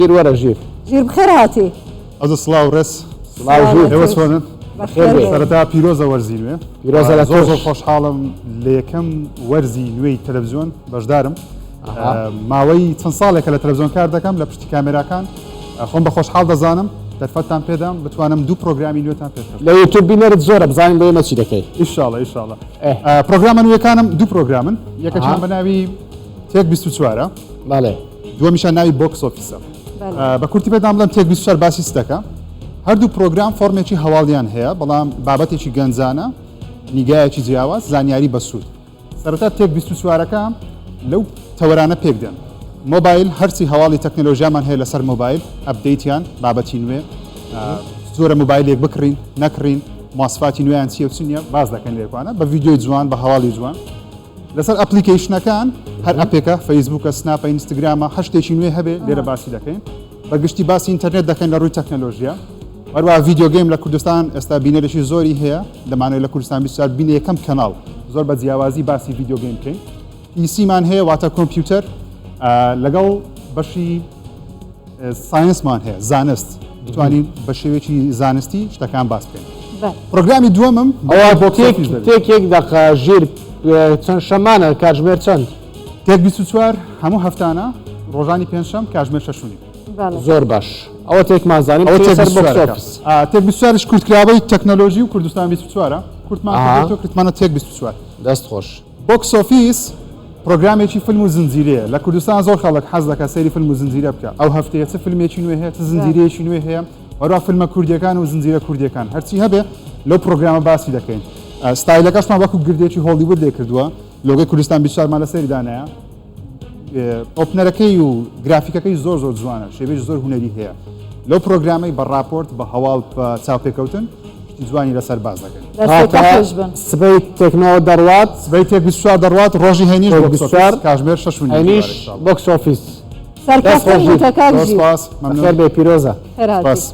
ژیر وەرە ژیر. ژیر بخێر هاتی. ئەزە سڵاو ڕێز. سڵاو ژیر. ئێوە چۆنن؟ بەخێر بێی. سەرەتا پیرۆزە وەرزی نوێ. پیرۆزە لە زۆر تۆش. زۆر خۆشحاڵم لە یەکەم وەرزی نوێی تەلەڤزیۆن بەشدارم. ماوەی چەند ساڵێکە لە تەلەڤزیۆن کار دەکەم لە پشتی کامێراکان خۆم بە خۆشحاڵ دەزانم دەرفەتتان پێدام بتوانم دوو پرۆگرامی نوێتان پێشکەش لە یوتیوب بینەرت زۆرە بزانین بۆ ئێمە چی دەکەی. ئیشاڵە ئیشاڵە پرۆگرامە نوێکانم دوو پرۆگرامن یەکەکیان بە ناوی تێک 24ە بەڵێ. دووەمیشان ناوی box office ە. بە کورتی پێتان بڵێم تێک 24 باسی چ دەکا؟ هەردوو پرۆگرام فۆرمێکی هەواڵیان هەیە بەڵام بابەتێکی گەنجانە، نیگایەکی جیاواز، زانیاری بەسوود. سەرەتا تێک 24ەکە لەو تەوەرانە پێک دێن. مۆبایل، هەرچی هەواڵی تەکنەلۆژیامان هەیە لەسەر مۆبایل، update یان، بابەتی نوێ، جۆرە مۆبایلێک بکڕین، نەکڕین، مواسفاتی نوێیان چییە و چ نییە، باس دەکەین لێرکوانە بە ڤیدیۆی جوان، بە هەواڵی جوان. لەسەر application ەکان هەر app ێکە فەیسبوکە سناپە ئینستگرامە هەر شتێکی نوێ هەبێ لێرە باسی دەکەین بە گشتی باسی ئینتەرنێت دەکەین لە ڕووی تەکنەلۆژیا هەروە video game لە کوردستان ئێستا بینەرێکی زۆری هەیە دەمانەوێت لە کوردستان 24 بینە یەکەم کەناڵ زۆر بە جیاوازی باسی video game بکەین PC مان هەیە واتە کۆمپیوتەر لەگەڵ بەشی science مان هەیە زانست بتوانین بە شێوەیەکی زانستی شتەکان باس بکەین پرۆگرامی دووەمم ئەوە بۆ تێک تێک یەک دەقە ژیر چەند شەمانە کاتژمێر چەند؟ تێک 24 هەموو هەفتانە ڕۆژانی پێنجشەم کاتژمێر شەش و نیو. زۆر باش ئەوە تێکمان زانی ئەوە تێک سەر box 24 office. تێک 24 کورتکراوەی تەکنەلۆژی و کوردستان 24 کورتمان کردووە کردمانە تێک 24. دەست خۆش. box office پرۆگرامێکی فیلم و زنجیرەیە، لە کوردستان زۆر خەڵک حەز دەکات سەیری فیلم و زنجیرە بکات، ئەو هەفتەیە چ فیلمێکی نوێ هەیە، چ زنجیرەیەکی نوێ هەیە، هەروەها فیلمە کوردییەکان و زنجیرە کوردییەکان، هەرچی هەبێ لەو پرۆگرامە باسی دەکەین. ستایلەکەشمان وەکو گردێکی هۆڵیوود لێ کردووە، لۆگۆی کوردستان 24 مان لەسەری دانایە. opener ەکەی و گرافیکەکەی زۆر زۆر جوانە، شێوەیەکی زۆر هونەری هەیە. لەو پرۆگرامەی بە ڕاپۆرت، بە هەواڵ، بە چاوپێکەوتن شتی جوانی لەسەر باس دەکەین. دەستەکە خۆش بن. سبەی تێکنۆ دەڕوات. سبەی تێک 24 دەڕوات، ڕۆژی هەینیش تێک box 24 office کاژمێر 6 و نیو هەینیش ئێوارە ئینشاڵڵا. box office. دەست سەرکەفتن خۆش ژیر. بووتە کاک زۆر ژیر. سپاس، مەمنون. بەخێر بێی پیرۆزە. خێرهاتی. سپاس.